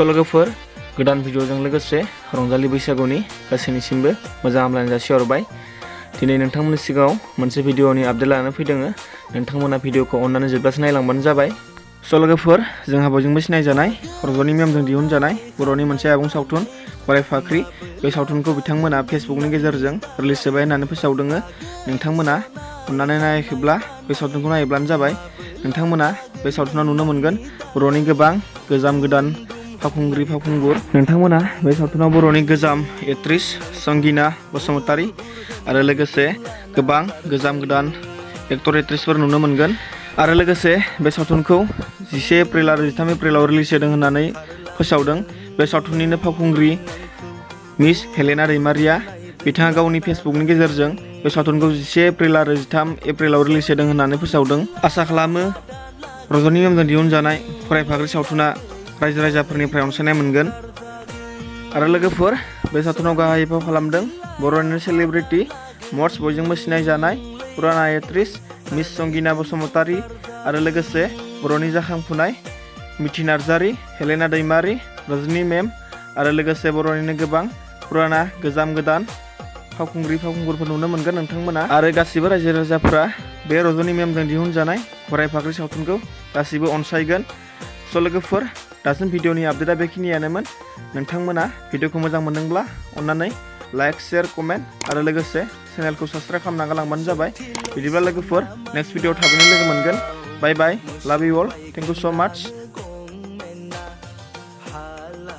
लोगोफोर गोदान भिडिअजों लोगोसे रंजालि बैसागुनि गासैनिसिमबो मोजां हामलायनाय जासिहरबाय। दिनै नोंथांमोननि सिगाङाव मोनसे भिडिअनि आपडेट लानानै फैदों। नोंथांमोना भिडिअखौ अननानै जोबजासिम नायलांबानो जाबाय। लोगोफोर जोंहा बयजोंबो सिनायजानाय रजनी मेमजों दिहुनजानाय बर'नि मोनसे आबुं सावथुन बोराइ फाख्रि। बे सावथुनखौ बिथांमोना फेसबुकनि गेजेरजों रिलिज जाबाय होननानै फोसावदों। नोंथांमोना अननानै नायाखैब्ला बे सावथुनखौ नायोब्लानो जाबाय। नोंथांमोना बे सावथुनाव नुनो मोनगोन बर'नि गोबां गोजाम गोदान फावखुंगुर। नोंथांमोना बे सावथुनाव बर'नि गोजाम एक्ट्रेस संगिना बसुमतारी आरो लोगोसे गोबां गोजाम गोदान एक्टर एक्ट्रेसफोर नुनो मोनगोन। आरो लोगोसे बे सावथुनखौ 10 एप्रिल आरो 13 एप्रिलाव रिलिज जादों होननानै फोसावदों। बे सावथुननिनो फावखुंग्रि मिस हेलेना दैमारिया बिथाङा गावनि फेसबुकनि गेजेरजों बे सावथुनखौ 10 एप्रिल आरो 13 एप्रिलाव रिलिज जादों होननानै फोसावदों। आसा खालामो रजनी मेमजों दिहुनजानाय बोराइ फाख्रि सावथुना रायजो राजाफोरनिफ्राय अनसायनाय मोनगोन। आरो लोगोफोर बे सावथुनाव गाहाय फाव खालामदों बर'नि सेलिब्रिटि मस्ट बयजोंबो सिनायजानाय पुराना एक्ट्रेस मिस संगिना बसुमतारी आरो लोगोसे बर'नि जाखांफुनाय मिथि नार्जारी, हेलेना दैमारी, रजनी मेम आरो लोगोसे बर'निनो गोबां पुराना गोजाम गोदान फावखुंगुरफोर नुनो मोनगोन नोंथांमोना। आरो गासिबो रायजो राजाफोरा बे रजनी मेमजों दिहुनजानाय बोराइ फाख्रि सावथुनखौ गासिबो अनसायगोन। लोगोफोर दासिम भिडिअनि आपडेटआ बेखिनियानोमोन। नोंथांमोना भिडिअखौ मोजां मोनदोंब्ला अननानै लाइक, शेयार, कमेन्ट आरो लोगोसे चेनेलखौ साबस्क्राइब खालामना गालांबानो जाबाय। बिदिब्ला लोगोफोर नेक्स्ट भिडिअ थाबैनो लोगो मोनगोन। बाय बाय, लाभ इउ अल, थेंक इउ सो माच।